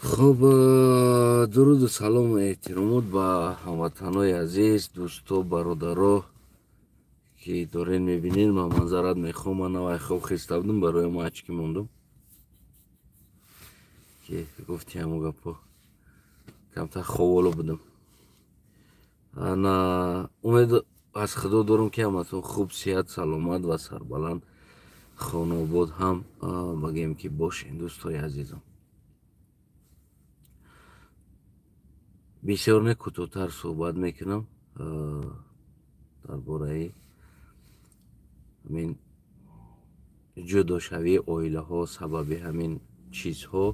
Хуб, дуруду салому эҳтиромот ба ҳамватанои азиз, дӯсто, бародаро, ки дорен мебинед. Ман манзарат мехоҳам, ман навай хоб хеста будам, барои ма очки мондум, ки гуфти ҳамо гапо камтар ховоло будам. Ана умед аз Худо дорам, ки ҳаматон хуб, сиҳат, саломат ва сарбаланд, хонаобод ҳам багем, ки бошен. Дӯстои азизам, бисёр не, кӯтоҳтар суҳбат мекунам дар бораи ҳамин ҷудошавии оилаҳо, сабаби ҳамин чизҳо.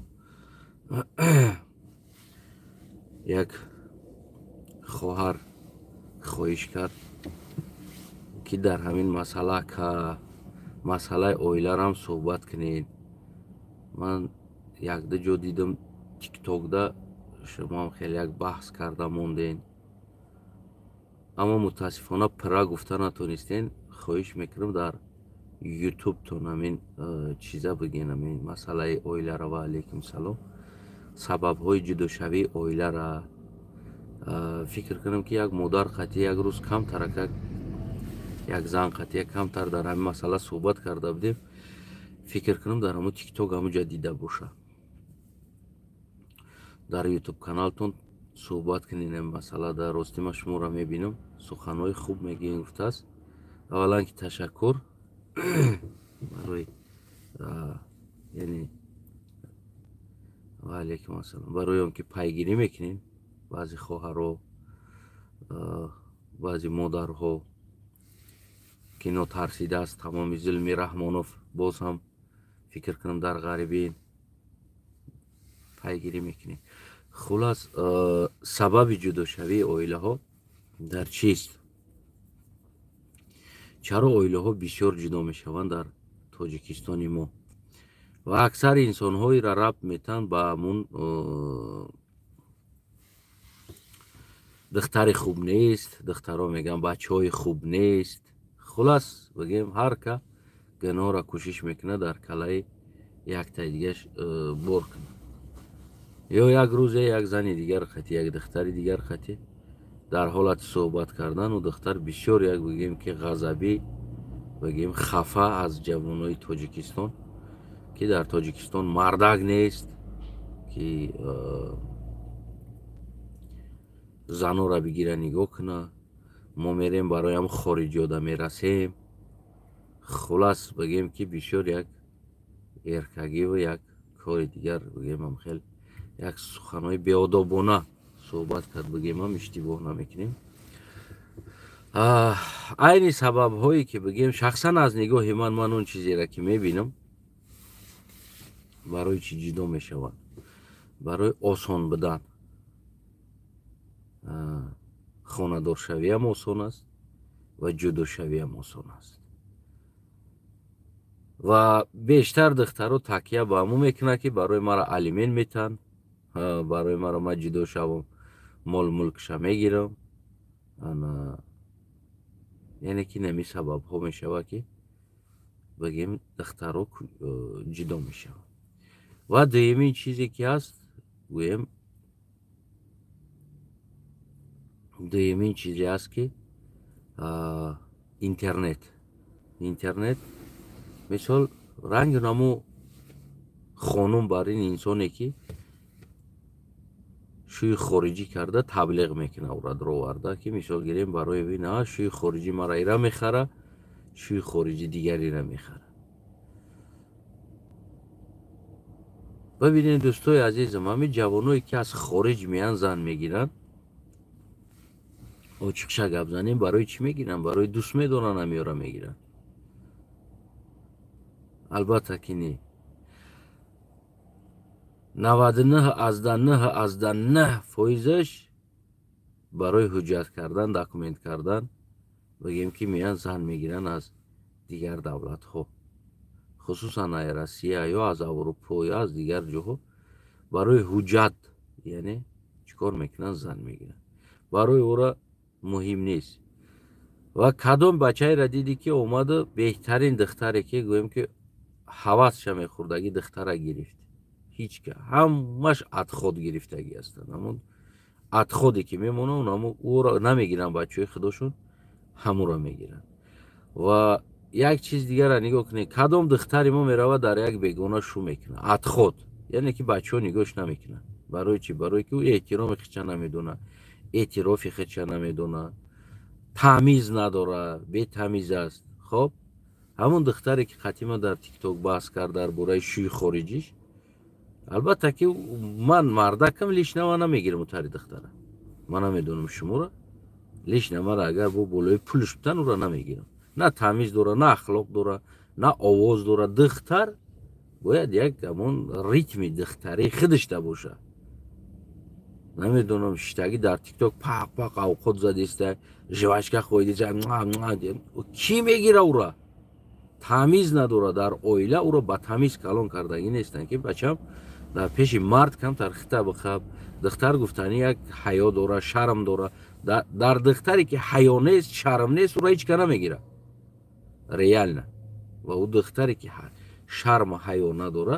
Як хоҳар хоҳиш кард, ки дар ҳамин масъала, масъалаи оиларам суҳбат кунед. Ман якду ҷо дидам, тиктокда шумоам хеле як баҳс карда монден, аммо мутаассифона пурра гуфта натонистен. Хоҳиш мекунам, дар ютубтон ҳамин чиза бигӯен, ҳамин масъалаи оилара. Ва алайкум салом. Сабабҳои ҷудошавии оилара. Фикр кунам, ки як модар қатъи як рӯз камтаракак, як зан қатъия камтар дар ҳамин масъала суҳбат карда будем. Фикр кунам, дар ҳамун тикток ҳамунҷа дида боша. Дар ютуб каналтон суҳбат кунед ин масъала. Дар рости ман шуморо мебинам, суханҳои хуб мегӯем, гуфтааст. Аввалан ки ташаккур барои, яъне, ва алайкум ассалом, барои он ки пайгирӣ мекунем. Баъзе хоҳаро, баъзе модарҳо, ки нотарсида аз тамоми зулми Раҳмонов боз ҳам, фикр кунам, дар ғарибӣ пайгирӣ мекунем. Хулас, сабаби ҷудошавии оилаҳо дар чист? Чаро оилаҳо бисёр ҷудо мешаванд дар Тоҷикистони мо? Ва аксари инсонҳоеро рабт метаҳанд ба ҳамун духтари хуб нест, духтаро мегӯянд, бачаҳои хуб нест. Хулас, бигӯем, ҳар ка гуноҳро кӯшиш мекунад дар калаи яктаи дигаш бор кунад. Ё як рӯзе як зани дигар қатӣ, як духтари дигар қатӣ дар ҳолати суҳбат кардан, ӯ духтар бисёр як, бигӯем, ки ғазабӣ, бигӯем, хафа аз ҷавонои Тоҷикистон, ки дар Тоҷикистон мардак нест, ки занора бигира, нигоҳ куна, мо мерем, бароям хориҷиёда мерасем. Хулас, бигӯем, ки бисёр як эркагиву як кори дигар, бигӯем, ам хел як суханҳои беодобона суҳбат кард, бигӯем ҳам иштибоҳ намекунем. Айни сабабҳое ки, бигӯем, шахсан аз нигоҳи ман, ман он чизеро ки мебинам, барои чӣ ҷудо мешаванд: барои осон будан. Хонадоршавиам осон аст ва ҷудошавиам осон аст. Ва бештар духтаро такя ба ҳамон мекунад, ки барои мара алимент метаҳанд, барои маро ман ҷудо шавам, мол мулкша мегирам. Яъне ки нами сабабҳо мешавад, ки, бигем, духтаро ҷудо мешаванд. Ва дуюмин чизе ки ҳаст, гӯем, дуюмин чизе ҳаст, ки интернет. Интернет, мисол, ранги наму хонум бар ин инсоне, ки шӯи хориҷӣ карда таблиғ мекунад, ӯра дароварда, ки, мисол гирем, барои бина, шӯи хориҷӣ мара ира мехара, шӯи хориҷӣ дигареро мехара. Бибинед, дӯстои азизам, ҳамин ҷавоное, ки аз хориҷ меянд, зан мегиранд, очиқша гап занем, барои чӣ мегиранд? Барои дӯст медоранд ҳамиёра мегиранд? Албатта ки не. 99,9% барои ҳуҷҷат кардан, документ кардан, бигем, ки меянд, зан мегиранд аз дигар давлатҳо, хусусан аз Россия ё аз Аврупо ё аз дигар ҷоҳо. Барои ҳуҷҷат, яъне, чӣ кор мекунанд? Зан мегиранд. Барои ӯра муҳим нест. Ва кадом бачаеро дидӣ, ки омаду беҳтарин духтаре, ки, гӯем, ки ҳавасша мехӯрдагӣ духтара гирифт? Ҳеҷ ка, ҳамаш отход гирифтагӣ ҳастанд. Ҳамон отход е ки мемонад, ҳамо ӯро намегиранд, бачаҳои худошон ҳамуро мегиранд. Ва як чиз дигарро нигоҳ кунед: кадом духтари мо меравад, дар як бегона шу мекунад? Отход, яъне ки бачаҳо нигоҳш намекунанд. Барои чӣ? Барое ки ӯ эҳтироми худша намедонад, эътирофи худша намедонад, тамиз надорад, бетамиз аст. Хоб, ҳамон духтаре ки қатима дар Тикток баҳс кард дар бораи шӯи хориҷиш, албатта ки ман мардакам, лично ман намегирам утари духтара. Ман намедонам шуморо, лично мара агар бо болои пулш бутан, ура намегирам. На тамиз дора, на ахлоқ дора, на овоз дора. Духтар бояд як ҳамон ритми духтарии худашда бошад. Намедонам, шиштагӣ дар Тикток пақ пақ авқот задиста, жвачка хоидиса, кӣ мегира ура? Тамиз надора, дар оила уро ба тамиз калон кардагӣ нестанд, ки бачам, дар пеши мард камтар хита бихаб. Духтар гуфтанӣ як ҳаё дора, шарм дора. Дар духтаре ки ҳаё нест, шарм нест, уро ҳеҷ ка намегира реально. Ва ӯ духтаре ки шарму ҳаё надора,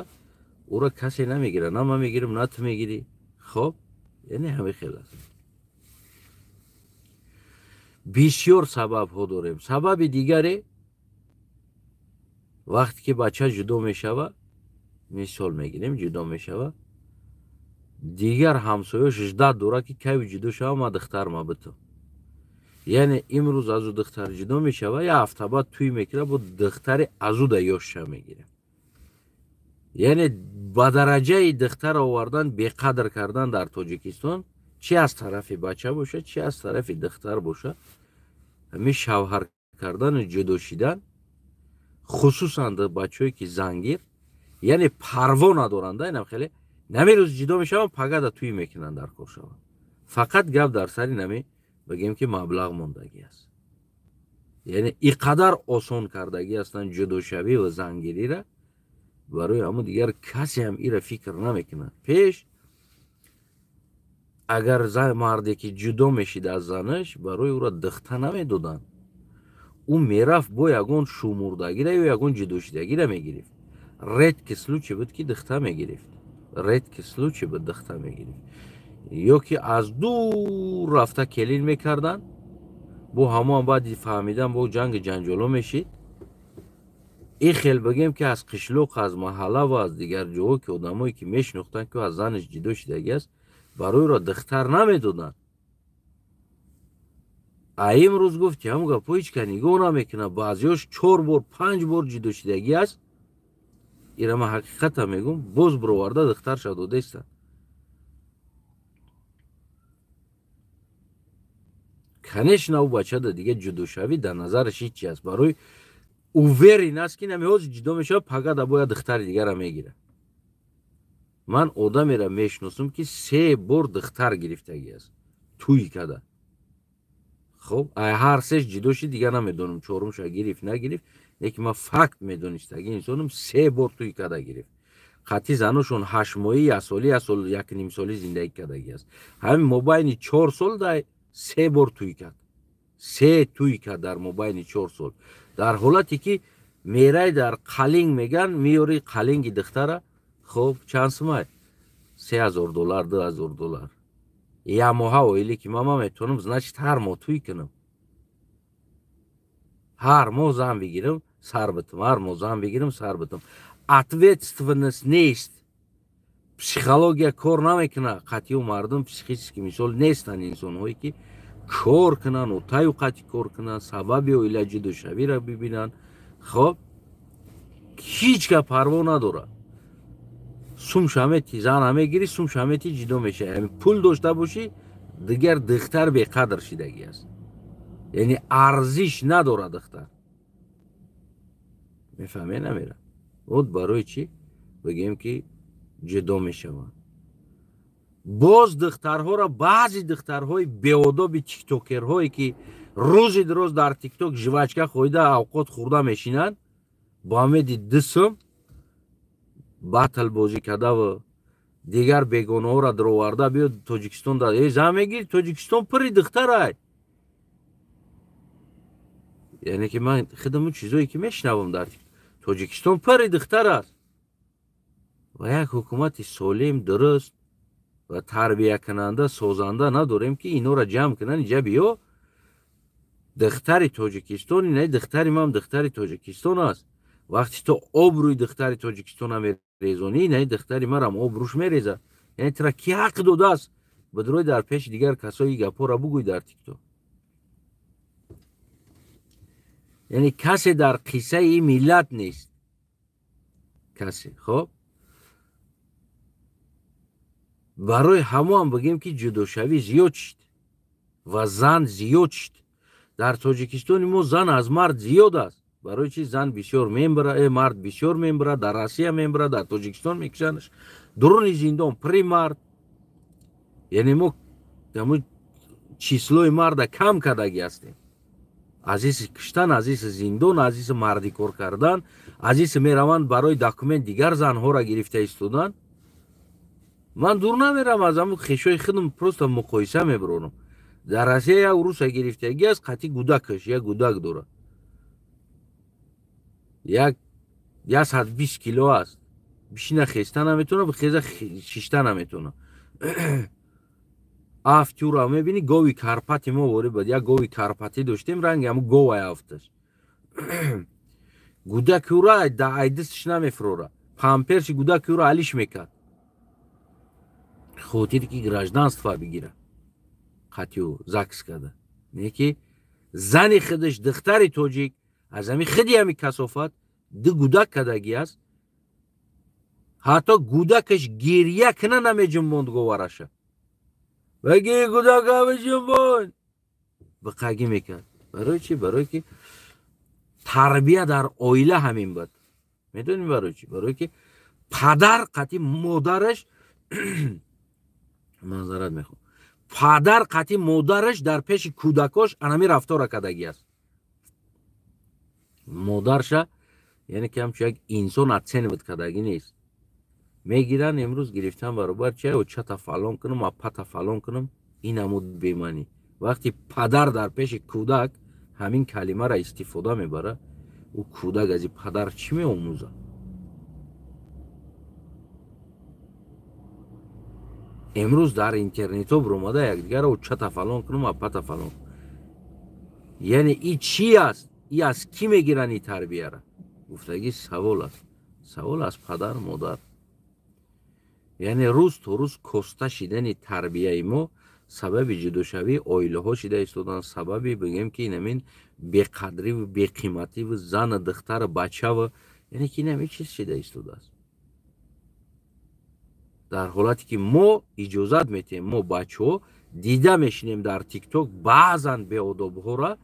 ӯро касе намегира, на ман мегирам, на ту мегирӣ. Хоб, яъне ҳамин хел аст. Бисёр сабабҳо дорем. Сабаби дигаре, вақте ки бача ҷудо мешава, мисол мегирем, ҷудо мешава, дигар ҳамсоёш ждать дора, ки кай ҷудо шава, ма духтарма битум. Яъне имрӯз аз ӯ духтар ҷудо мешава, як ҳафта баъд тӯй мекунад, бо духтари аз ӯ да ёшша мегирад. Яъне ба дараҷаи духтар овардан, беқадр кардан дар Тоҷикистон, чи аз тарафи бача боша, чи аз тарафи духтар боша, ҳамин шавҳар кардану ҷудо шидан, хусусан бачаҳое ки зангир, яъне парво надоранд. Инам хеле намерӯз ҷудо мешаванд, пагада тӯй мекунанд, дар кор шаванд. Фақат гап дар сари нами бигем ки маблағ мондагӣ аст. Яъне и қадар осон кардагӣ ҳастанд ҷудошавӣ ва зангирира, барои ҳамун дигар касе ҳам ира фикр намекунад. Пеш агар марде ки ҷудо мешид аз занаш, барои ӯро духта намедоданд, ӯ мерафт, бо ягон шумурдагира ё ягон ҷудошидагира мегирифт. Редкий случай буд, ки духта мегирифт, редкий случай буд, духта мегирифт ё ки аз дур рафта келин мекарданд. Бо ҳамоам баъди фаҳмидан бо ҷанги ҷанҷоло мешид. Ин хел бигем ки аз қишлоқ, аз маҳалла ва аз дигар ҷоҳо ки одамое ки мешинохтанд, ки аз занаш ҷудо шидагӣ аст, барои ӯро духтар намедоданд. А имрӯз гуфти ҳамн гапҳо ҳеҷ ка нигоҳ намекунад. Баъзеҳош чор бор, панҷ бор ҷудо шидагӣ аст, ира ман ҳақиқата мегӯм, боз бироварда духтарша додаистанд. Конечно, ӯ бачада дига ҷудошавӣ дар назараш ҳеҷ чи аст, барои уверен аст, ки нами ҳозир ҷудо мешавад, пагада бояд духтари дигара мегирад. Ман одамеро мешиносам, ки се бор духтар гирифтагӣ аст, тӯй када. Хоб, ай ҳар сеш ҷудо шид, дигар намедонам, чорумша гирифт, нагирифт, лекин ман факт медонистагӣ инсонам се бор тӯй када гирифт. Қатъи заношон 8 моҳӣ, яксолӣ, як сол, якнимсолӣ зиндагӣ кардагӣ аст. Ҳамин мобайни 4 сол дай се бор тӯй кард, се тӯй кард дар мобайни 4 сол. Дар ҳолате ки мерай дар қалинг меган, меёри қалинги духтара. Хоб, чанд сумай? 3000 доллар, 2000 доллар як моҳа оиле ки ман метавонам, значит, ҳар моҳ тӯй кунам, ҳар моҳ зан бигирам, сар битам, ҳар моҳ зан бигирам, сар битам. Ответственность нест, психология кор намекунад. Қатъию мардум психически мисол нестанд инсонҳое ки кор кунанд, отаю қатъи кор кунанд, сабаби оила ҷудошавиро бибинанд. Хоб, ҳеҷ ка парво надорад. Сум шамети, зан мегирӣ, сум шамети, ҷудо мешавӣ. Пул дошта бошӣ, дигар духтар беқадр шидагӣ аст, яъне арзиш надорад духтар. Мефаҳме намера? Вот барои чӣ бигем ки ҷудо мешаванд. Боз духтарҳоро баъзе духтарҳои беодоби тиктокерҳое ки рӯзи дуроз дар Тикток жвачка хӯрида, авқот хӯрда мешинанд, бо ҳамеди дусум батл бозӣ кардаву дигар бегонаҳоро дароварда, биё Тоҷикистон да э зан мегири, Тоҷикистон пури духтарай. Яъне ки ман худамун чизое ки мешунавам, дар Тоҷикистон пури духтар аст. Ва як ҳукумати солим, дуруст ва тарбиякунанда, созанда надорем, ки инора ҷамъ кунанд. Иҷа биё, духтари Тоҷикистон, ина духтари ман духтари Тоҷикистон аст. Вақте ту обрӯи духтари Тоҷикистона мерезонӣ, ина духтари марам обрӯш мерезад. Яъне тура ки ҳақ додааст бидрои дар пеши дигар касои гапҳоро бугӯй дар ТикТок? Яъне касе дар қиссаи ин миллат нест, касе. Хоб, барои ҳамоам бигем, ки ҷудошавӣ зиёд шуд ва зан зиёд шуд. Дар Тоҷикистони мо зан аз мард зиёд аст. Барои чи зан бисёр мембара, мард бисёр мембара, дар Россия мембара, дар Тоҷикистон мекушанаш, дуруни зиндон при мард. Яъне мо ҳамун числои марда кам кардагӣ ҳастем. Азизи киштан, азизи зиндон, азизи марди кор кардан, азизи мераванд барои документ дигар занҳоро гирифта истодан. Ман дур намерам, аз ҳамун хешои худам просто муқоиса мебарорам. Дар Россия як руса гирифтагӣ аст, қатъи гудакаш, як гудак дорад, 120 кило аст, бишина хеста наметавона, хеза шишта наметавона. Афтюра мебини, гови карпати мо вори буд, як гови карпатӣ доштем, ранги ҳамун говай афташ. Гудакюра да айдистш намефурора, памперси гудакюра алиш мекард, хотире ки гражданство бигира, қатъю ЗАГС карда. Не ки зани худаш духтари тоҷик аз ҳами худи ҳами касофат ду гудак кардагӣ аст. Ҳатто гудакаш гирья кина намеҷунбонд говараша, ваги гудака биҷунбонд, биқагӣ мекард. Барои чи? Барое ки тарбия дар оила ҳамин буд. Медонӣ барои чи? Барое ки падар қатъи модараш, манзарат мехоҳам, падар қатъи модараш дар пеши кӯдакош анами рафтора кардагӣ аст. Модарша яъне ки ҳамчун як инсон оценивать кардагӣ нест. Мегиранд имрӯз гирифтан баробар чи очата фалон кунам, апата фалон кунам, ин ҳамуд бемаънӣ. Вақте падар дар пеши кӯдак ҳамин калимаро истифода мебарад, ӯ кӯдак аз ин падар чӣ меомӯзад? Имрӯз дар интернетҳо биромада якдигарро очата фалон кунам, апата фалон. Яъне и чӣ аст? И аз кӣ мегиранд ин тарбияра? Гуфтагӣ савол аст. Савол аз падар, модар. Яъне рӯз то рӯз коста шидани тарбияи мо сабаби ҷудошавии оилаҳо шида истодан, сабаби бигем ки инамин беқадриву беқимативу зану духтару бачаву, яъне ки инамин чиз шида истодааст. Дар ҳолате ки мо иҷозат метиҳем, мо бачаҳо дида мешинем дар ТикТок баъзан беодобҳоро,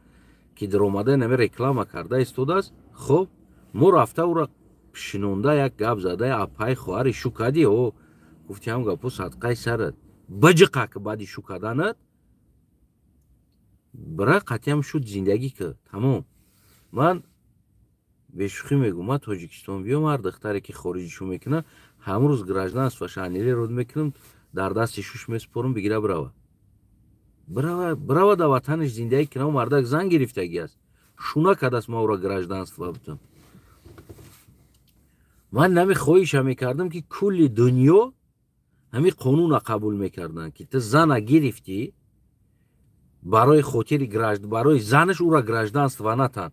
ки даромада инами реклама карда истодааст. Хоб, мо рафта ӯро шинонда як гап зада, апай хоҳари шу кардӣ, о гуфти ҳам гапо садқаи сарат биҷиқа, ки баъди шу карданат бира қатъиам шуд зиндагӣ ки тамом. Ман бешӯхӣ мегӯм, ман Тоҷикистон биём, ҳар духтаре ки хориҷи шу мекунад, ҳамрӯз гражданствоша аннилировать мекунам, дар дасти шуш месупорам, бигира бирава. Бирава дар ватанаш зиндагӣ кунад. Мардак зан гирифтагӣ аст, шу накардааст, ман ӯро гражданство бутам. Ман нами хоҳиша мекардам, ки кулли дунё ҳамин қонунро қабул мекарданд, ки ту зана гирифтӣ, барои хотири барои занаш ӯро гражданство натан,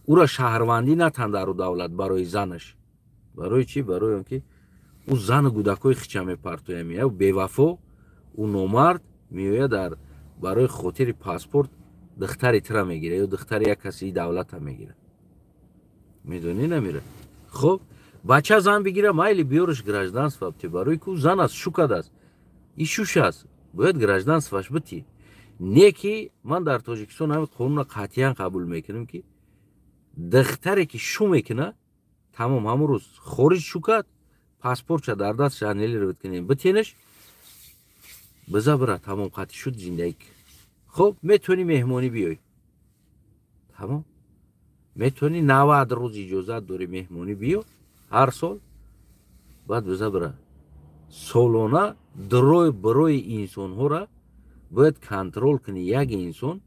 ӯро шаҳрвандӣ натан дар давлат барои занаш. Барои чӣ? Барои он ки ӯ зану гудакҳои хича мепартоя, меояд бевафо, ӯ номард меояд, дар барои хотири паспорт духтари тура мегирад ё духтари як каси давлата мегирад. Медонӣ намира? Хоб, бача зан бигира, майли биёраш гражданство бити, барои ки ӯ зан аст, шу кардааст, и шуш аст, бояд гражданствош бити. Не ки ман дар Тоҷикистон ҳамин қонунро қатъиян қабул мекунам, ки духтаре ки шу мекунад, тамом ҳамун рӯз хориҷ шу кард, паспортша дар дастша аннилировать кунем, битенаш, биза бира, тамом қатъи шуд зиндагӣ. Хоб, метавонӣ меҳмонӣ биёй, тамом, метавонӣ 90 рӯз иҷозат дорӣ меҳмонӣ биё ҳар сол, баъд биза бира. Солона дурой барои инсонҳоро бояд контрол кунӣ. Як инсон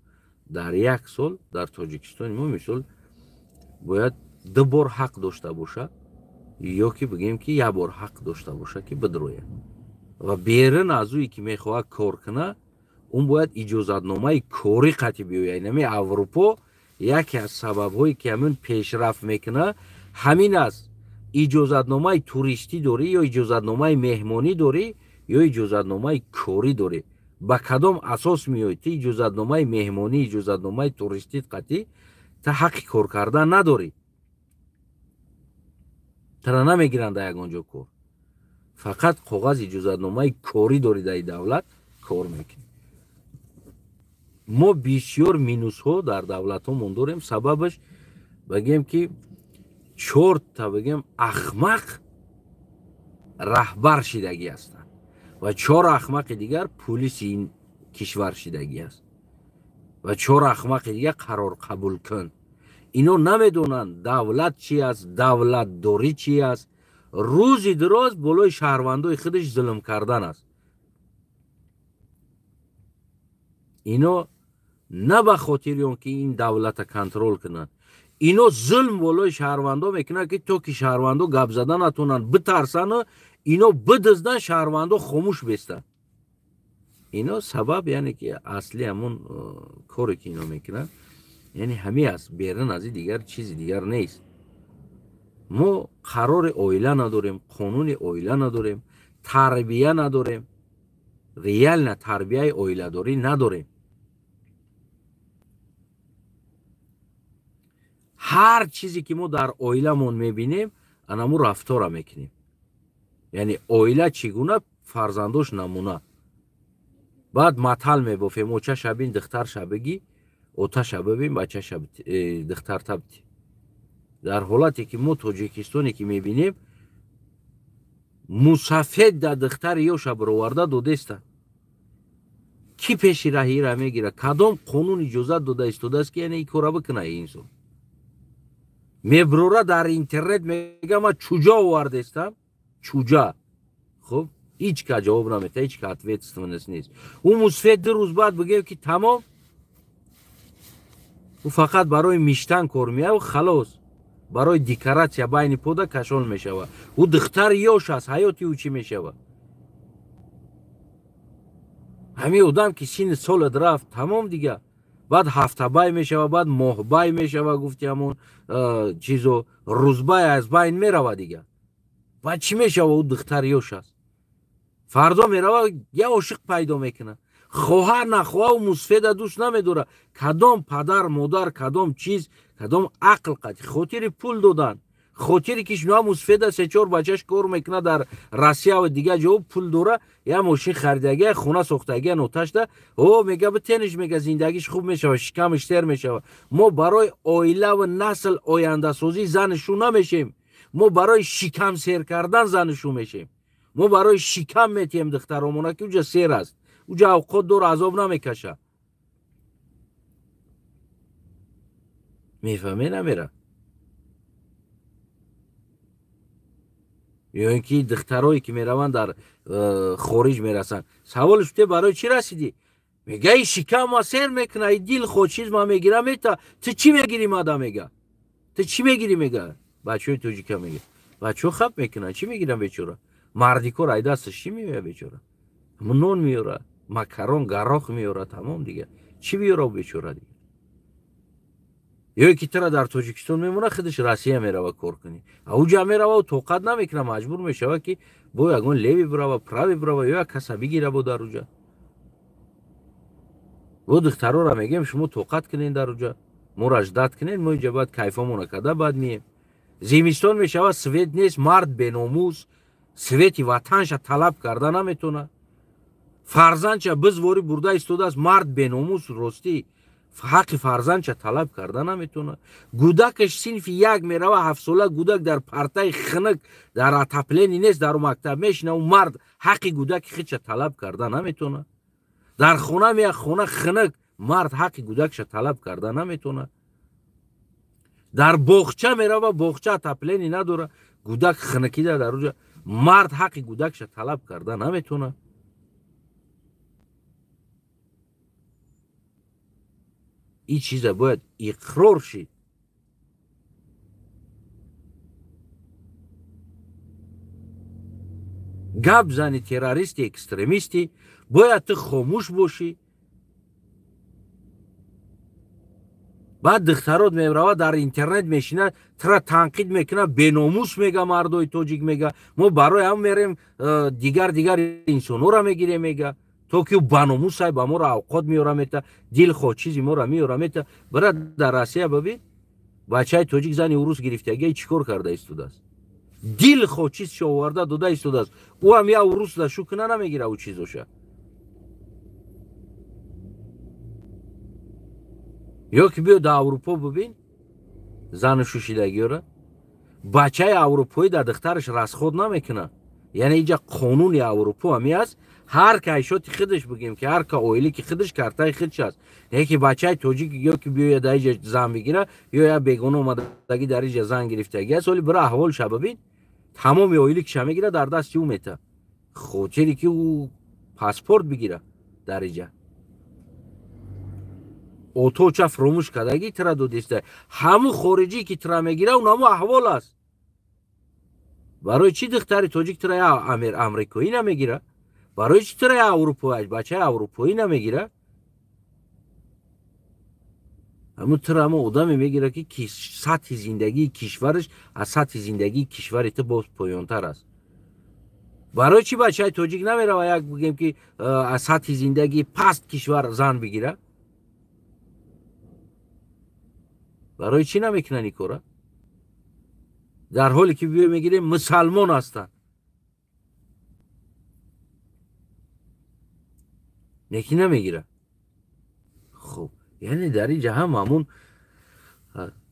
дар як сол дар Тоҷикистони мо мисол бояд 2 бор ҳақ дошта бошад. Ё ки бигем ки як бор ҳақ дошта боша ки бидрояд. Ва берун аз ӯе ки мехоҳад кор кунад, он бояд иҷозатномаи корӣ қатъи биёяд. Инами Аврупо яке аз сабабҳое ки ҳамин пешрафт мекунад ҳамин аст. Иҷозатномаи туристӣ дорӣ ё иҷозатномаи меҳмонӣ дорӣ ё иҷозатномаи корӣ дорӣ. Ба кадом асос меоӣ? Ту иҷозатномаи меҳмонӣ, иҷозатномаи туристӣ қатъӣ ту ҳаққи кор кардан надорӣ. Тура намегиранд дар ягон ҷо кор. Фақат коғаз иҷозатномаи корӣ дорӣ, дар давлат кор мекунӣ. Мо бисёр минусҳо дар давлатҳомон дорем. Сабабаш бигем ки чорта бигем ахмақ раҳбар шидагӣ ҳастанд ва чор ахмақи дигар пулиси ин кишвар шидагӣ аст ва чор ахмақи дигар қарор қабул кун. Ино намедонанд давлат чи аст, давлатдорӣ чи аст. Рӯзи дароз болои шаҳрвандои худаш зулм кардан аст. Ино на ба хотири он ки ин давлата контрол кунанд, ино зулм болои шаҳрвандо мекунанд ки то ки шаҳрвандо гап зада натонанд, битарсану ино бидиздан, шаҳрвандо хомӯш бестанд. Ино сабаб, яъне ки асли ҳамон коре ки ино мекунанд, яъне ҳамин аст. Берун аз ин дигар чизи дигар нест. Мо қарори оила надорем, қонуни оила надорем, тарбия надорем, реально тарбияи оиладорӣ надорем. Ҳар чизе ки мо дар оиламон мебинем, анаму рафтора мекунем. Яъне оила чӣ гуна, фарзандош намуна. Баъд матал мебофем: оча шабин, духтар шабигӣ, ота шабибин, бача шаб, духтар табти. Дар ҳолате ки мо Тоҷикистоне ки мебинем, мусафед да духтари ёша бароварда додеста. Кӣ пеши раҳира мегирад? Кадом қонун иҷозат дода истодааст ки яъне ин кора бикунад инсон? Меброра дар интернет мега ман чуҷа овардестам, чуҷа. Хуб, ҳеҷ ка ҷавоб наметаҳад, ҳеҷ ка ответственность нест. Ӯ мусфед ду рӯз баъд бигӯяд ки тамом, ӯ фақат барои миштан кор меяд, халос, барои декоратсия байни пода кашол мешавад. Ӯ духтари ёш аст, ҳаёти ӯ чӣ мешавад? Ҳамин одам ки синни солат рафт, тамом дига. Баъд ҳафтабай мешавад, баъд моҳбай мешавад, гуфти ҳамон чизо, рӯзбай аз байн меравад дига. Баъд чӣ мешавад? Ӯ духтари ёш аст. Фардо меравад, як ошиқ пайдо мекунад. Хоҳа нахоҳа ӯ мусфеда дӯст намедорад. Кадом падар, модар, кадом чиз, кадом ақл қатъи хотири пул додан, хотири ки шуна мусфеда се-чор бачаш кор мекунад дар Россия ва дигар ҷо, пул дора, я мошин харидагия, хона сохтагия, ноташда, о мега битениш, мега зиндагиш хуб мешавад, шикамаш сер мешавад. Мо барои оила ва насл ояндасозӣ занишу намешем. Мо барои шикам сер кардан занишу мешем. Мо барои шикам метиҳем духтаромона ки уҷа сер аст, уҷа авқот дора, азоб намекаша. Мефаҳме намера? Ё ин ки духтарое ки мераванд дар хориҷ мерасанд, саволш те барои чӣ расидӣ? Мега и шикам ма сер мекуна, и дил хо чиз ма мегира мета, ту чӣ мегирӣ мада мега? Ту чӣ мегирӣ мега? Бачаҳои тоҷика мега. Бачаҳо хап мекунанд, чӣ мегиранд бечора? Мардикор ай дасташ чӣ меояд бечора? Нон меёра, макарон, гарох меёра, тамом дига. Чӣ биёра бечора дига? Ё ки тура дар Тоҷикистон мемона, худаш Россия мерава кор кунӣ. А уҷа мерава, тоқат намекуна, маҷбур мешава ки бо ягон леви бирава, прави бирава, ё як каса бигира бо дар уҷа. Бо духтарора мегем шумо тоқат кунед дар уҷа, моро ждат кунед, мо инҷа баъд кайфомона карда баъд мием. Зимистон мешава, свет нест, мард беномус, свети ватанша талаб карда наметона. Фарзандша бизвори бурда истодааст, мард беномус, ростӣ ҳаққи фарзандша талаб карда наметона. Гудакаш синфи як мерава, ҳафтсола гудак дар партаи хинак, дар отопление нест, дар мактаб мешина, ӯ мард ҳаққи гудаки худша талаб карда наметона. Дар хона меяд, хона хинак, мард ҳаққи гудакша талаб карда наметона. Дар боғча мерава, боғча отопление надора, гудак хинакида дар уҷа, мард ҳаққи гудакша талаб карда наметона. Ин чиза бояд иқрор шид. Гап зани террористи, экстремисти, бояд ту хомӯш бошӣ. Баъд духтарот меравад дар интернет мешинад, тура танқид мекунад, беномус мега, мардои тоҷик мега. Мо барои ҳам мерем дигар дигар инсонҳоро мегирем мега, то ки ӯ баномусай ба моро авқот меёра мета, дилхоҳ чизи моро меёра мета. Бира дар Россия бибин, бачаи тоҷик зани урус гирифтагиа чӣ кор карда истодааст? Дилхоҳ чизшо оварда дода истодааст. Ӯ ҳам я урус да шу куна намегира ӯ чизоша. Ё ки биё дар Аврупо бибин зану шушидагиёра, бачаи аврупоӣ дар духтараш расход намекунад. Яъне инҷа қонуни Аврупо ҳами аст, ҳар ка айшоти худаш бигем ки ҳар ка оиле ки худаш картаи худш аст. Яке бачаи тоҷик ё ки биёя дар инҷа зан бигира, ё я бегона омадагӣ дар инҷа зан гирифтагӣ аст, оли бира аҳволша бибин, тамоми оиле киша мегира дар дасти ӯ мета, хотире ки ӯ паспорт бигира дар инҷа. Оточа фуромӯш кардагӣ тира додиста. Ҳамун хориҷӣ ки тира мегира, унамо аҳвол аст. Барои чӣ духтари тоҷик тира я амрикоӣ намегира? Барои чӣ тира я аврупоӣ, бачаи аврупоӣ намегира? Ҳамун тира ҳамон одаме мегира ки сатҳи зиндагии кишвараш аз сатҳи зиндагии кишвари ту боз поёнтар аст. Барои чӣ бачаи тоҷик намерава як бигем ки аз сатҳи зиндагии паст кишвар зан бигира? Барои чӣ намекунанд ин кора? Дар ҳоле ки биё мегирем мусалмон ҳастанд. Неки намегира. Хуб, яъне дар инҷа ҳам ҳамун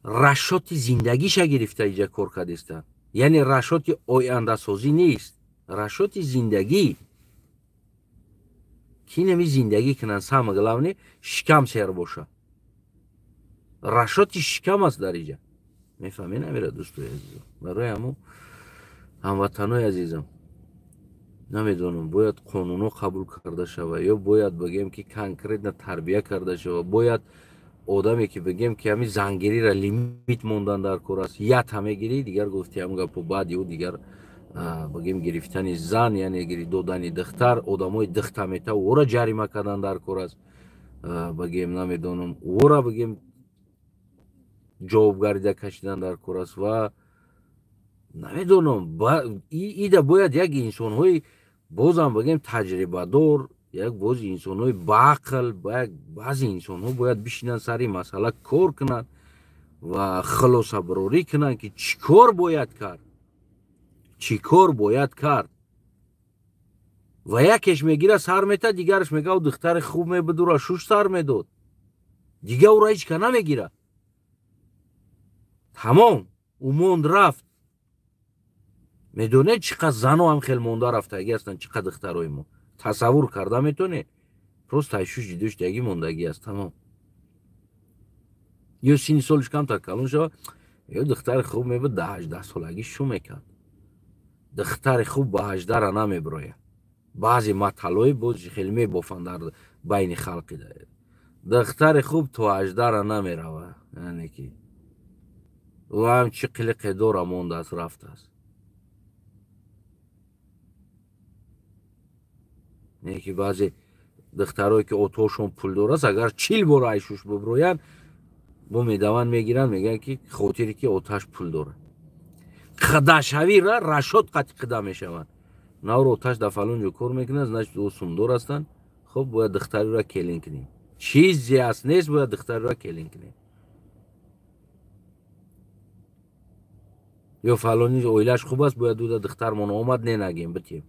рашоти зиндагиша гирифта инҷа кор кардистанд. Яъне рашоти ояндасозӣ нест, рашоти зиндагӣ. Ки нами зиндагӣ кунанд, самое главное шикам сер боша. Рашоти шикам аст дар инҷа. Мефаҳмед намера дӯстои азизам? Барои ҳамун ҳамватанои азизам, намедонам, бояд қонунҳо қабул карда шава ё бояд бигем ки конкретно тарбия карда шава, бояд одаме ки бигем ки ҳамин зангириро лимит мондан дар кор аст, ята мегирӣ, дигар гуфти ҳамун гапо, баъди ӯ дигар бигем гирифтани зан, яъне додани духтар, одамои духта мета, ӯро ҷарима кардан дар кор аст, бигем намедонам, ӯро бигем ҷавобгарида кашидан дар кор аст ва намедонам, ида бояд як инсонҳои бозам бигем таҷрибадор, як бози инсонҳои баақл, баъзе инсонҳо бояд бишинанд сари масъала кор кунанд ва хулосабарорӣ кунанд ки чӣ кор бояд кард, чӣ кор бояд кард. Ва якеш мегира сар мета, дигараш мега ӯ духтари хуб мебуд, ӯра шуш сар медод, дига ӯра ҳеҷ ка намегира. Тамом, ӯ монд рафт. Медонед чӣ қадр зано ҳам хел монда рафтагӣ ҳастанд, чӣ қадр духтарои мо. Тасаввур карда метонед? Просто айшуш ҷидоштагӣ мондагӣ аст, тамом. Ё синни солиш камтар калон шава, ё духтари хуб мебуд, 18 солагӣ шу мекард. Духтари хуб ба 18 намеброяд. Баъзе маталҳои боз хеле мебофанд дар байни халқи. Духтари хуб то 18 намерава, яъне ки ӯ ҳам чӣ қилиқе дора мондааст, рафтааст. Не ки баъзе духтарое ки отошон пулдор аст, агар 40 бор айшуш биброянд, бо медаванд мегиранд, мегӯянд ки хотире ки оташ пул дорад. Қидашавира рашод қати қида мешаванд. Навро оташ дар фалон ҷо кор мекунад, значит ӯ сумдор ҳастанд. Хуб, бояд духтариро келин кунем. Чизе аст нест, бояд духтариро келин кунем. Ё фалони оилаш хуб аст, бояд ӯ духтармон омад, не нагем, битем.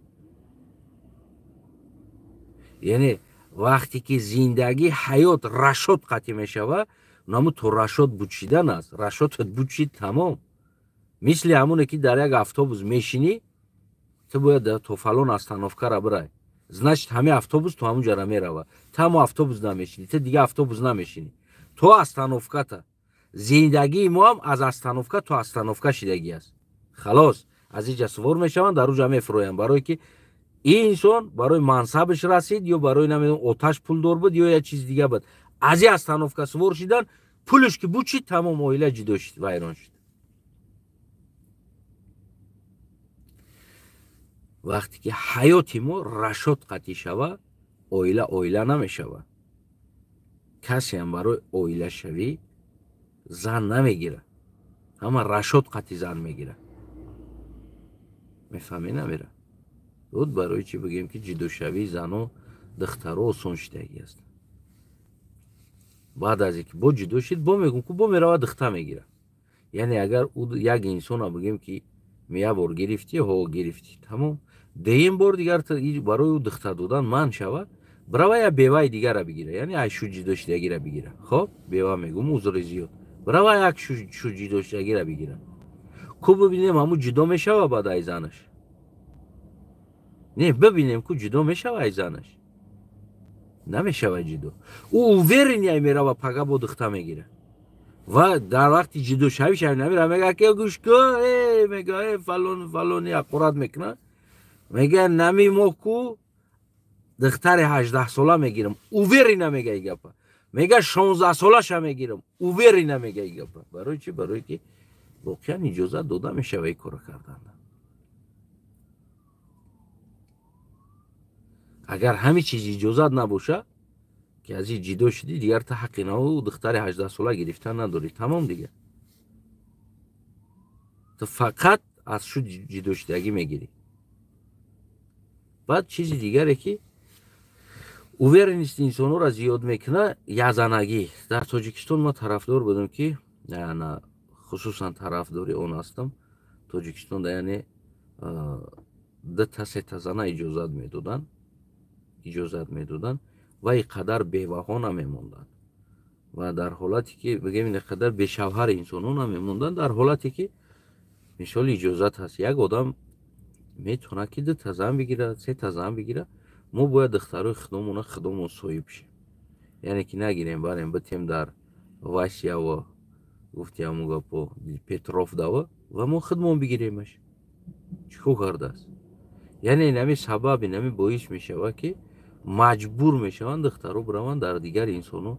Яъне вақте ки зиндагӣ ҳаёт рашод қатъӣ мешава, наму то рашод бучидан аст. Рашодат бучид, тамом. Мисли ҳамоне ки дар як автобус мешинӣ, ту бояд то фалон остановкара бирай. Значит, ҳамин автобус то ҳамун ҷара мерава. Ту ҳамон автобус намешинӣ, ту дига автобус намешинӣ. То остановката. Зиндагии мо ҳам аз остановка то остановка шидагӣ аст. Халос, аз инҷа сувор мешаванд, дар уҷа мефуроянд, барое ки ин инсон барои мансабаш расид ё барои намедонам оташ пулдор буд ё як чиз дига буд. Аз ин остановка сувор шидан, пулаш ки бучид, тамом оила ҷудо шид, вайрон шид. Вақте ки ҳаёти мо рашод қатъӣ шава, оила оила намешава. Касеам барои оилашавӣ зан намегирад, ҳама рашод қатъи зан мегирад. Мефаҳмӣ намера? Буд барои чӣ бигем ки ҷудошавии зано духтаро осон шидагӣ аст. Баъд аз ин ки бо ҷудо шид, бо мегӯм ку бо мерава духта мегирад. Яъне агар як инсона бигем ки як бор гирифтӣ, ҳо гирифтӣ, тамом. Дуюм бор дигар барои ӯ духта додан манъ шавад, бирава як беваи дигара бигира, яъне ай шу ҷудо шидагира бигира. Хоб, бева мегӯм, узри зиёд. Бирава як шу ҷудо шидагира бигира. Ку бибинем ҳамун ҷудо мешава баъд ай занаш. Не, бибинем ку ҷудо мешава ай занаш. Намешава ҷудо. Ӯ уверен ай мерава пага бо духта мегира. Ва дар вақти ҷудошавиш ай намера, мега ки гӯш кун, э мега э фалон фалони ақурат мекуна. Мега нами мо ку духтари 18 сола мегирам. Уверена мега и гапа. Мега 16 солаша мегирам. Уверена мега и гапа. Барои чӣ? Барои ки воқеан иҷозат дода мешава ин корро кардан. Агар ҳамин чиз иҷозат набоша, ки аз ин ҷидо шудӣ, дигар ту ҳаққи наву духтари 18 сола гирифтан надорӣ. Тамом дигар. Ту фақат аз шу ҷидошидагӣ мегирӣ. Баъд чизи дигаре ки уверенности инсонҳоро зиёд мекунад, язанагӣ. Дар Тоҷикистон ман тарафдор будам ки, хусусан тарафдори он ҳастам, Тоҷикистон яъне 2 та 3 та зана иҷозат медоданд, ва ин қадар беваҳо намемонданд. Ва дар ҳолате ки бигем ин қадар бешавҳар инсонҳо намемонданд, дар ҳолате ки мисол иҷозат ҳаст, як одам метавонад ки 2 та зан бигирад, 3 та зан бигирад. Мо бояд духтарои худомона худомон соҳиб шем. Яъне ки нагирем барем битем дар Васияво, гуфти ҳамун гапо Петров дава, ва мо худмон бигиремаш. Чӣ кор кардааст? Яъне инами сабаб, инами боис мешавад ки маҷбур мешаванд духтаро бираванд дар дигар инсонҳо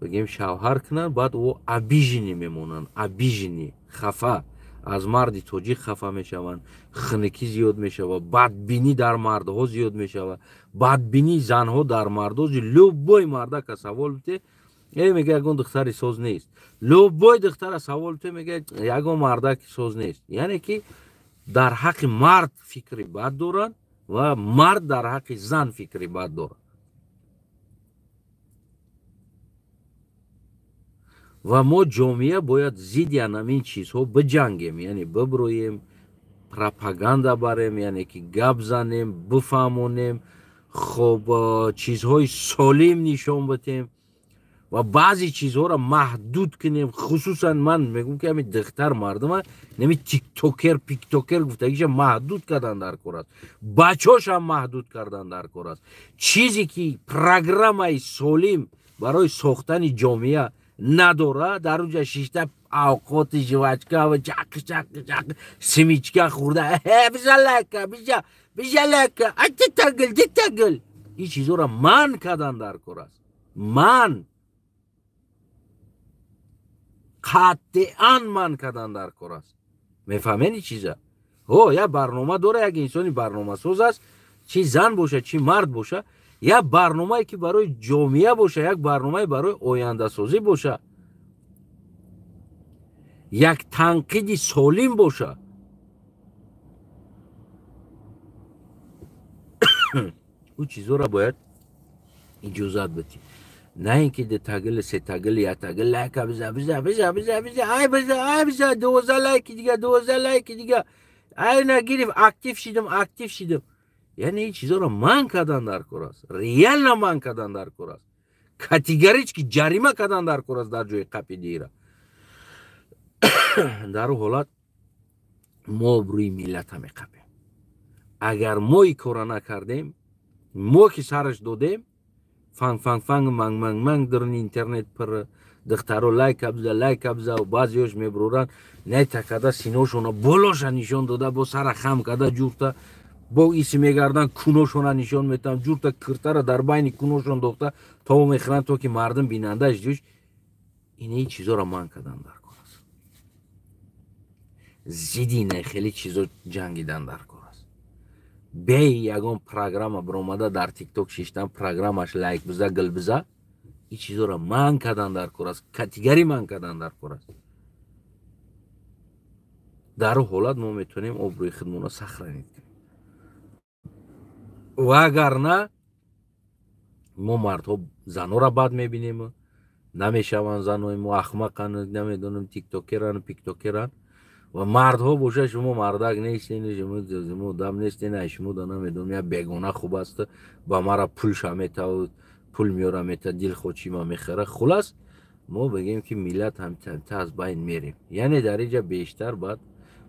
бигем шавҳар кунанд, баъд ӯ обиженӣ мемонанд, обиженӣ, хафа. Аз марди тоҷик хафа мешаванд, хунукӣ зиёд мешавад, бадбинӣ дар мардҳо зиёд мешавад, бадбинии занҳо дар мардҳо. Любой мардака савол бите, мега ягон духтари соз нест. Любой духтара савол бите, мега ягон мардаки соз нест. Яъне ки дар ҳаққи мард фикри бад доранд ва мард дар ҳаққи зан фикри бад дорад. Ва мо ҷомеа бояд зидди ҳамин чизҳо биҷангем, яъне биброем, пропаганда барем, яъне ки гап занем, бифаҳмонем, хоб чизҳои солим нишон битем ва баъзе чизҳоро маҳдуд кунем. Хусусан ман мегӯм ки ҳамин духтар мардума нами тиктокер, пиктокер гуфтагиша маҳдуд кардан дар кор аст, бачаҳошам маҳдуд кардан дар кор аст. Чизе ки программаи солим барои сохтани ҷомеа надора, дар уҷа шишта авқоти жвачка ва чақ чақ чақ семечка хӯрда, бижа лайка, бижа бижа лайка, дитагил дитагил, ин чизҳоро манъ кардан дар кор аст. Ман қатъиан манъ кардан дар кор аст. Мефаҳмед ин чиза? Ҳо, як барнома дора, як инсони барномасоз аст, чи зан боша, чи мард боша, як барномае ки барои ҷомеа боша, як барномае барои ояндасозӣ боша, як танқиди солим боша. Ӯ чизҳоро бояд иҷозат бидӣ. На ин ки дутагил, сетагил, яктагил лайка биза, биза, биза, биза, биза, ай биза, ай биза, 12 лайки дига, 12 лайки дига, ай нагириф, актив шидам, актив шидам. Яъне ин чизҳоро манъ кардан дар кор аст, реально манъ кардан дар кор аст, категорически ҷарима кардан дар кор аст дар ҷои қапидиира. Дар ӯ ҳолат мо обрӯи миллата меқапем. Агар мо ин корро накардем, мо ки сараш додем, фанг фанг фанг манг манг манг даруни интернет пир духтаро лайка биза, лайка биза, баъзеёш мебуроранд, нета карда синошона болоша нишон дода, бо сара хам карда ҷурта бо иси мегарданд, куношона нишон метаванд, ҷурта киртара дар байни куношон дохта то мехӯранд, то ки мардум бинандааш ҷӯш. Ин чизоро манъ кардан дар кор аст. Зидди ина хеле чизо ҷангидан дар кор аст. Бе ягон программа биромада дар ТикТок шиштан, программаш лайк биза, гил биза, ин чизоро манъ кардан дар кор аст, категория манъ кардан дар кор аст. Дар ҳолат мо метавонем обрӯи худмонро сохранить кунем. Ва агар на, мо мардҳо занора бад мебинем, намешаванд занои мо, ахмақан, намедонам, тиктокеран, пиктокеран. Ва мардҳо боша, шумо мардак нестен, шумо одам нестен, ай шумо да намедонам, як бегона хуб аст, ба мара пулша метавад, пул меёра, мета, дилхоҳ чӣ ма мехӯра. Хулас, мо бигем, ки миллат ҳамта аз байн мерем. Яъне дар инҷа бештар баъд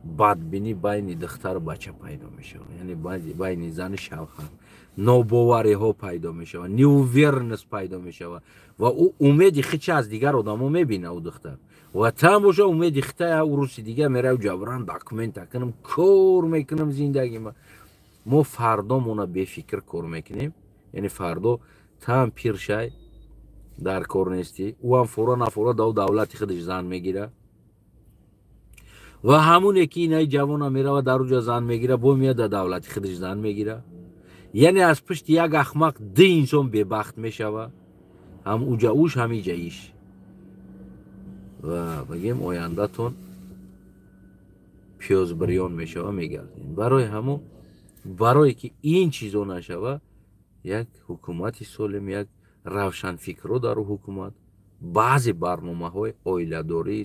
бадбинӣ байни духтару бача пайдо мешавад, яъне байни зану шавҳар нобовариҳо пайдо мешавад, неуверенность пайдо мешавад. Ва ӯ умеди хича аз дигар одамо мебина, ӯ духтар. Ва там боша, умеди хита уруси дига мерав, ҷабран документа кунам, кор мекунам, зиндагима. Мо фардомона бефикр кор мекунем. Яъне фардо там пир шай, дар кор нестӣ, ӯам фора нафора дав давлати худаш зан мегира. Ва ҳамоне ки инаи ҷавона мерава, дар уҷа зан мегира, бо меяд, дар давлати худаш зан мегира. Яъне аз пушти як ахмақ ду инсон бебахт мешава, ҳам уҷа уш, ҳам иҷа иш. Ва бигем, ояндатон пиёзбирён мешава, мегардем. Барои ҳамо, барое ки ин чизо нашава, як ҳукумати солим, як равшанфикро дар ҳукумат, баъзе барномаҳои оиладорӣ,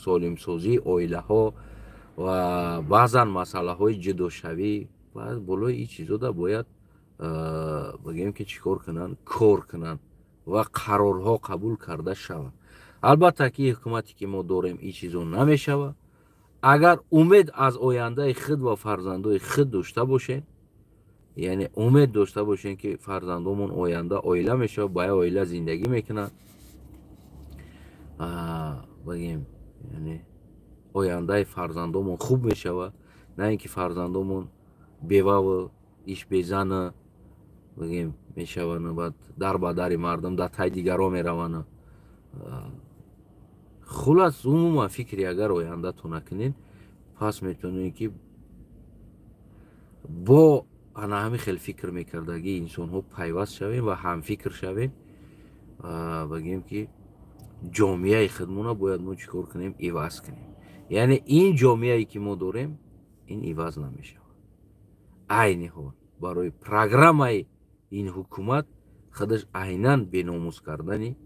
солимсозии оилаҳо ва баъзан масъалаҳои ҷудошавӣ болои ин чизода бояд, бигем, ки чӣ кор кунанд, кор кунанд ва қарорҳо қабул карда шаванд. Албатта ки ҳукумате ки мо дорем, ин чизо намешавад. Агар умед аз ояндаи худ ва фарзандои худ дошта бошем, яъне умед дошта бошем, ки фарзандомон оянда оила мешавад, ба як оила зиндагӣ мекунанд, бигем, яъне ояндаи фарзандомон хуб мешавад, на ин ки фарзандомон беваву иш безана, бигем, мешаванд, баъд дар ба дари мардум, дар тай дигаро мераванд. Хулас, умуман фикри агар ояндатон накунед, пас метавонед, ки бо ана ҳамин хел фикр мекардагии инсонҳо пайваст шавем ва ҳамфикр шавем. Бигем, ки ҷомеаи худмона бояд мо чӣ кор кунем? Иваз кунем. Яъне ин ҷомеае ки мо дорем, ин иваз намешавад. Айни ҳол барои программаи ин ҳукумат худаш айнан беномус кардани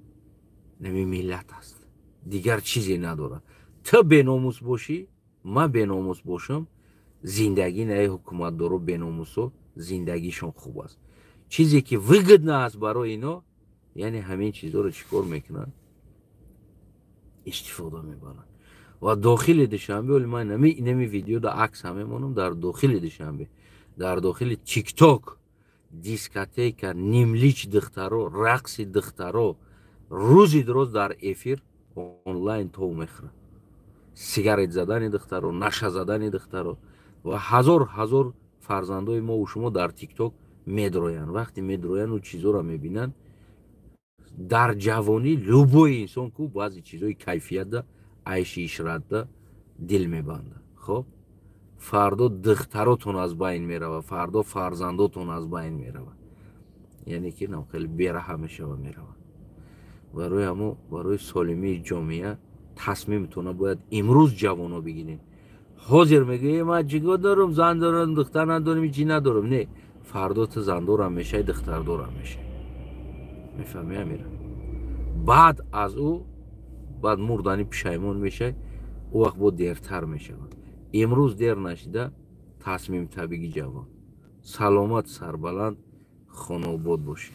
нами миллат аст, дигар чизе надорад. Ту беномус бошӣ, ман беномус бошам, зиндагӣ наи ҳукуматдоро, беномусо зиндагишон хуб аст. Чизе ки выгодно аст барои ино, яъне ҳамин чизҳоро чӣ кор мекунанд? Истифода мебаранд. Ва дохили Душанбе, оли ман инами видеода акс ҳам мемонам, дар дохили Душанбе, дар дохили ТикТок дискотека, нимлич духтаро, рақси духтаро рӯзи дуроз дар эфир онлайн тов мехӯрад, сигарет задани духтаро, наша задани духтаро. Ва ҳазор ҳазор фарзандои мову шумо дар ТикТок медроянд. Вақте медроянд, ӯ чизоро мебинанд. Дар ҷавонӣ любой инсон ку баъзе чизои кайфиятда, айши ишратда дил мебандад. Хоб, фардо духтаротон аз байн меравад, фардо фарзандотон аз байн меравад, яъне ки хеле бераҳа мешава, меравад. Барои ҳамо, барои солимии ҷомеа тасмимтона бояд имрӯз ҷавоно бигиред. Ҳозир мегӯе, ман чиго дорам, зан дорам, духтар надорам, чӣ надорам. Не, фардо ту зандорам мешавӣ, духтардорам мешавӣ, мефаҳмӣ, Амира? Баъд аз ӯ баъд мурдани пушаймон мешавӣ, ӯ вақт бо дертар мешавад. Имрӯз дер нашида тасмим табиги ҷавон. Саломат, сарбаланд, хонаобод бошед.